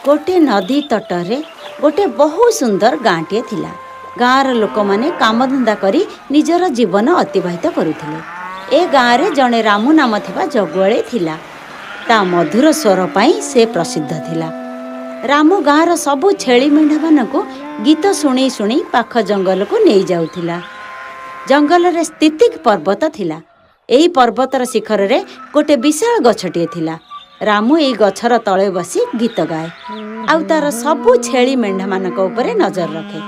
ଗୋଟେ ନଦୀ ତଟରେ ଗୋଟେ ବହୁତ ସୁନ୍ଦର ଗାଁଟିଏ ଥିଲା। ଗାଁର ଲୋକମାନେ କାମଧନ୍ଦା କରି ନିଜର ଜୀବନ ଅତିବାହିତ କରୁଥିଲେ। ଏ ଗାଁରେ ଜଣେ ରାମୁ ନାମ ଥିବା ଜଗୁଆଳି ଥିଲା। ତା ମଧୁର ସ୍ୱର ପାଇଁ ସେ ପ୍ରସିଦ୍ଧ ଥିଲା। ରାମୁ ଗାଁର ସବୁ ଛେଳି ମେଣ୍ଢାମାନଙ୍କୁ ଗୀତ ଶୁଣେଇ ଶୁଣେଇ ପାଖ ଜଙ୍ଗଲକୁ ନେଇଯାଉଥିଲା। ଜଙ୍ଗଲରେ ସ୍ଥିତିକ ପର୍ବତ ଥିଲା। ଏହି ପର୍ବତର ଶିଖରରେ ଗୋଟେ ବିଶାଳ ଗଛଟିଏ ଥିଲା। ରାମୁ ଏଇ ଗଛର ତଳେ ବସି ଗୀତ ଗାଏ ଆଉ ତାର ସବୁ ଛେଳି ମେଣ୍ଢାମାନଙ୍କ ଉପରେ ନଜର ରଖେ।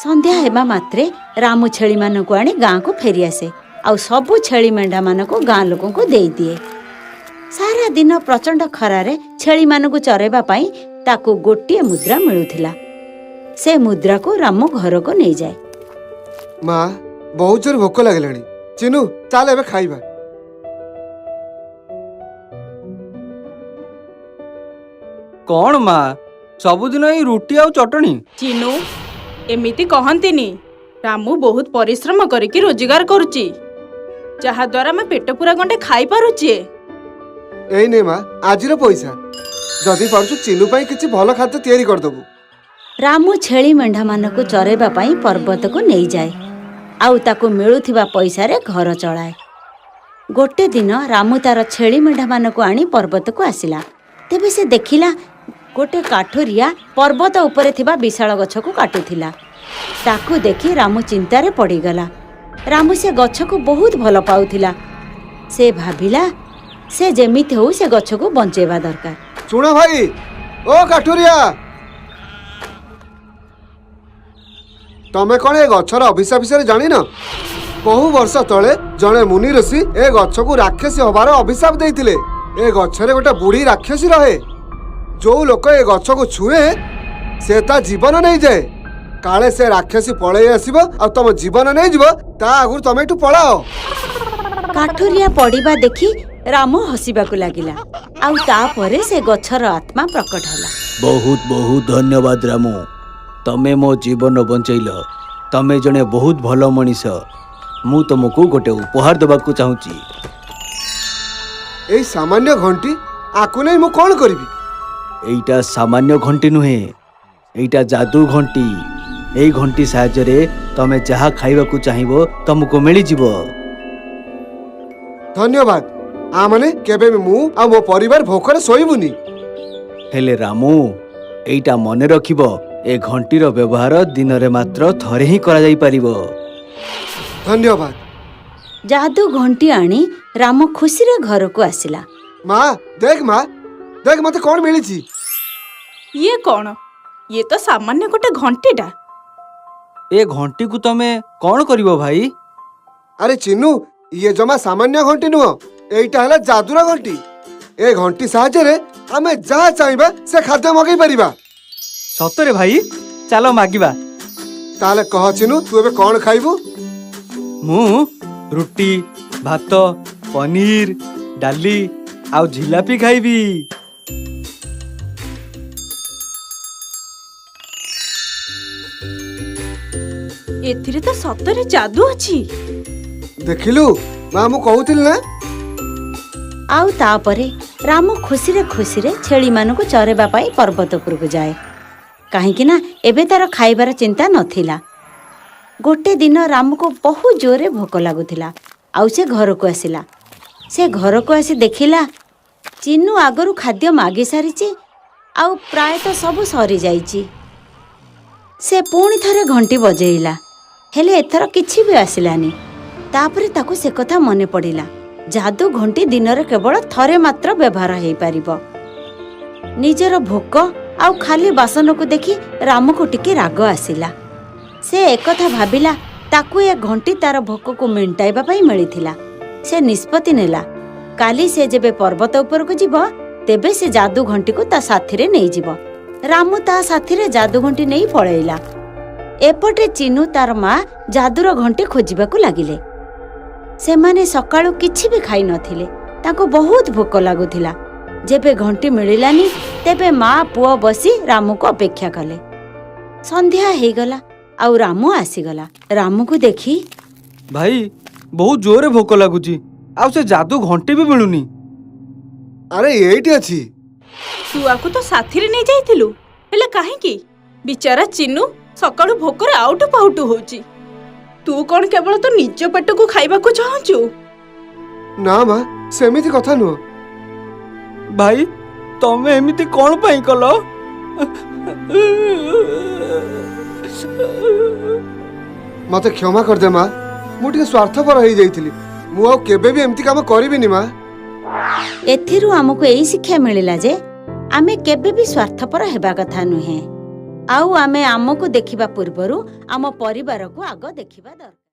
ସନ୍ଧ୍ୟା ହେବା ମାତ୍ରେ ରାମୁ ଛେଳିମାନଙ୍କୁ ଆଣି ଗାଁକୁ ଫେରିଆସେ ଆଉ ସବୁ ଛେଳି ମେଣ୍ଢାମାନଙ୍କୁ ଗାଁ ଲୋକଙ୍କୁ ଦେଇଦିଏ। ସାରା ଦିନ ପ୍ରଚଣ୍ଡ ଖରାରେ ଛେଳିମାନଙ୍କୁ ଚରାଇବା ପାଇଁ ତାକୁ ଗୋଟିଏ ମୁଦ୍ରା ମିଳୁଥିଲା। ସେ ମୁଦ୍ରାକୁ ରାମୁ ଘରକୁ ନେଇଯାଏ। ମା, ବହୁତ ଜୋରେ ଭୋକ ଲାଗିଲାଣି। ଚିନୁ, ଚାଲ ଏବେ ଖାଇବା। କଣ ମା, ସବୁଦିନ ଏଇ ରୁଟି ଆଉ ଚଟଣି? ଚିନୁ, ଏମିତି କହନ୍ତିନି। ରାମୁ ବହୁତ ପରିଶ୍ରମ କରିକି ରୋଜଗାର କରୁଛି, ଯାହାଦ୍ୱାରା ଆମେ ପେଟ ପୁରା ଗଣ୍ଡେ ଖାଇପାରୁଛେ। ଏଇ ନେ ମା, ଆଜିର ପଇସା। ଯଦି ପାରୁଛୁ ଚିନୁ ପାଇଁ କିଛି ଭଲ ଖାଦ୍ୟ ତିଆରି କରିଦବୁ। ରାମୁ ଛେଳି ମେଣ୍ଢାମାନଙ୍କୁ ଚରାଇବା ପାଇଁ ପର୍ବତକୁ ନେଇଯାଏ ଆଉ ତାକୁ ମିଳୁଥିବା ପଇସାରେ ଘର ଚଳାଏ। ଗୋଟେ ଦିନ ରାମୁ ତାର ଛେଳି ମେଣ୍ଢାମାନଙ୍କୁ ଆଣି ପର୍ବତକୁ ଆସିଲା। ତେବେ ସେ ଦେଖିଲା ଗୋଟେ କାଠୁରିଆ ପର୍ବତ ଉପରେ ଥିବା ବିଶାଳ ଗଛକୁ କାଟୁଥିଲା। ତାକୁ ଦେଖି ରାମୁ ଚିନ୍ତାରେ ପଡ଼ିଗଲା। ରାମୁ ସେ ଗଛକୁ ବହୁତ ଭଲ ପାଉଥିଲା। ସେ ଭାବିଲା ସେ ଯେମିତି ହଉ ସେ ଗଛକୁ ବଞ୍ଚେଇବା ଦରକାର। ଶୁଣ ଭାଇ, ଓ କାଠୁରିଆ, ତମେ କଣ ଏ ଗଛର ଅଭିଶାପ ବିଷୟରେ ଜାଣିନ? ବହୁ ବର୍ଷ ତଳେ ଜଣେ ମୁନି ଋଷି ଏ ଗଛକୁ ରାକ୍ଷସୀ ହବାର ଅଭିଶାପ ଦେଇଥିଲେ। ଏ ଗଛରେ ଗୋଟେ ବୁଢୀ ରାକ୍ଷସୀ ରହେ। ଯୋଉ ଲୋକ ଏ ଗଛକୁ ଛୁଏଁ ସେ ତା ଜୀବନ ନେଇଯାଏ। କାଳେ ସେ ରାକ୍ଷସୀ ପଳେଇ ଆସିବ ଆଉ ତମ ଜୀବନ ନେଇଯିବ, ତା ଆଗରୁ ତମେ ଏଠୁ ପଳାଅ। କାଠୁରିଆ ପଡ଼ିବା ଦେଖି ରାମୁ ହସିବାକୁ ଲାଗିଲା ଆଉ ତାପରେ ସେ ଗଛର ଆତ୍ମା ପ୍ରକଟ ହେଲା। ବହୁତ ବହୁତ ଧନ୍ୟବାଦ ରାମୁ, ତମେ ମୋ ଜୀବନ ବଞ୍ଚେଇଲ। ତମେ ଜଣେ ବହୁତ ଭଲ ମଣିଷ। ମୁଁ ତମକୁ ଗୋଟେ ଉପହାର ଦେବାକୁ ଚାହୁଁଛି। ଏଇ ସାମାନ୍ୟ ଘଣ୍ଟି, ଆକୁ ନେଇ ମୁଁ କଣ କରିବି? ଏଇଟା ସାମାନ୍ୟ ଘଣ୍ଟି ନୁହେଁ, ଏଇଟା ଯାଦୁ ଘଣ୍ଟି। ଏଇ ଘଣ୍ଟି ସାହାଯ୍ୟରେ ତମେ ଯାହା ଖାଇବାକୁ ଚାହିଁବ ତମକୁ ମିଳିଯିବ। ଧନ୍ୟବାଦ। ଆ ମାନେ କେବେ ବି ମୁଁ ଆଉ ମୋ ପରିବାର ଭୋକରେ ଶୋଇବୁନି। ହେଲେ ରାମୁ, ଏଇଟା ମନେ ରଖିବ, ଏ ଘଣ୍ଟିର ବ୍ୟବହାର ଦିନରେ ମାତ୍ର ଥରେ ହିଁ କରାଯାଇପାରିବ। ଧନ୍ୟବାଦ। ଯାଦୁ ଘଣ୍ଟି ଆଣି ରାମୁ ଖୁସିରେ ଘରକୁ ଆସିଲା। ମା, ଦେଖ ମା, ଦେଖ ମତେ କଣ ମିଳିଛି। ଇଏ କଣ? ଇଏ ତ ସାମାନ୍ୟ ଗୋଟେ ଘଣ୍ଟିଟା। ଏ ଘଣ୍ଟିକୁ ତମେ କଣ କରିବ ଭାଇ? ଆରେ ଚିନୁ, ଇଏ ଜମା ସାମାନ୍ୟ ଘଣ୍ଟି ନୁହଁ, ଏଇଟା ହେଲା ଯାଦୁର ଘଣ୍ଟି। ଏ ଘଣ୍ଟି ସାହାଯ୍ୟରେ ଆମେ ଯାହା ଚାହିଁବା ସେ ଖାଦ୍ୟ ମଗେଇ ପାରିବା। ସତରେ ଭାଇ? ଚାଲ ମାଗିବା। ତାହେଲେ କହ ଚିନୁ, ତୁ ଏବେ କଣ ଖାଇବୁ? ମୁଁ ରୁଟି, ଭାତ, ପନିର, ଡାଲି ଆଉ ଝିଲାପି ଖାଇବି। ଏଥିରେ ତ ସତରେ ଯାଦୁ ଅଛି। ଦେଖିଲୁ ମା, ମୁଁ କହୁଥିଲି ନା। ଆଉ ତାପରେ ରାମୁ ଖୁସିରେ ଖୁସିରେ ଛେଳିମାନଙ୍କୁ ଚରାଇବା ପାଇଁ ପର୍ବତ ଉପରକୁ ଯାଏ, କାହିଁକି ନା ଏବେ ତାର ଖାଇବାର ଚିନ୍ତା ନଥିଲା। ଗୋଟେ ଦିନ ରାମୁକୁ ବହୁତ ଜୋରରେ ଭୋକ ଲାଗୁଥିଲା ଆଉ ସେ ଘରକୁ ଆସିଲା। ସେ ଘରକୁ ଆସି ଦେଖିଲା ଚିନୁ ଆଗରୁ ଖାଦ୍ୟ ମାଗି ସାରିଛି ଆଉ ପ୍ରାୟତଃ ସବୁ ସରିଯାଇଛି। ସେ ପୁଣି ଥରେ ଘଣ୍ଟି ବଜେଇଲା, ହେଲେ ଏଥର କିଛି ବି ଆସିଲାନି। ତାପରେ ତାକୁ ସେ କଥା ମନେ ପଡ଼ିଲା, ଯାଦୁ ଘଣ୍ଟି ଦିନରେ କେବଳ ଥରେ ମାତ୍ର ବ୍ୟବହାର ହେଇପାରିବ। ନିଜର ଭୋକ ଆଉ ଖାଲି ବାସନକୁ ଦେଖି ରାମୁକୁ ଟିକେ ରାଗ ଆସିଲା। ସେ ଏକଥା ଭାବିଲା ତାକୁ ଏ ଘଣ୍ଟି ତାର ଭୋକକୁ ମେଣ୍ଟାଇବା ପାଇଁ ମିଳିଥିଲା। ସେ ନିଷ୍ପତ୍ତି ନେଲା କାଲି ସେ ଯେବେ ପର୍ବତ ଉପରକୁ ଯିବ ତେବେ ସେ ଯାଦୁ ଘଣ୍ଟିକୁ ତା ସାଥିରେ ନେଇଯିବ। ରାମୁ ତା ସାଥିରେ ଯାଦୁ ଘଣ୍ଟି ନେଇ ପଳେଇଲା। ଏପଟେ ଚିନୁ ତାର ମା ଯାଦୁର ଘଣ୍ଟି ଖୋଜିବାକୁ ଲାଗିଲେ। ସେମାନେ ସକାଳୁ କିଛି ବି ଖାଇନଥିଲେ। ତାଙ୍କୁ ବହୁତ ଭୋକ ଲାଗୁଥିଲା। ଯେବେ ଘଣ୍ଟି ମିଳିଲାନି ତେବେ ମା ପୁଅ ବସି ରାମୁକୁ ଅପେକ୍ଷା କଲେ। ସନ୍ଧ୍ୟା ହେଇଗଲା ଆଉ ରାମୁ ଆସିଗଲା। ରାମୁକୁ ଦେଖି ଭାଇ, ବହୁତ ଜୋରେ ଭୋକ ଲାଗୁଛି ଆଉ ସେ ଯାଦୁ ଘଣ୍ଟି ବି ମିଳୁନି। ଆରେ ଏଇଠି ଅଛି। ତୁ ଆକୁ ତ ସାଥିରେ ନେଇ ଯାଇଥିଲୁ, ହେଲେ କାହିଁକି? ବିଚାରା ଚିନୁ ସକାଳୁ ଭୋକରେ ଆଉଟୁ ପାଉଟୁ ହଉଛି। ତୁ କଣ କେବଳ ତୋ ନିଜ ପେଟକୁ ଖାଇବାକୁ ଚାହୁଁଛୁ? ନା ମା, ସେମିତି କଥା ନୁହଁ। ଭାଇ, ତମେ ଏମିତି କଣ ପାଇଁ କଲ? ମତେ କ୍ଷମା କରିଦେ ମା, ମୁଁ ଟିକେ ସ୍ୱାର୍ଥପର ହେଇଯାଇଥିଲି। ମୁଁ ଆଉ କେବେ ବି ଏମିତି କାମ କରିବିନି ମା। ଏଥିରୁ ଆମକୁ ଏଇ ଶିକ୍ଷା ମିଳିଲା ଯେ ଆମେ କେବେ ବି ସ୍ୱାର୍ଥପର ହେବା କଥା ନୁହେଁ, ଆଉ ଆମେ ଆମକୁ ଦେଖିବା ପୂର୍ବରୁ ଆମ ପରିବାରକୁ ଆଗ ଦେଖିବା ଦରକାର।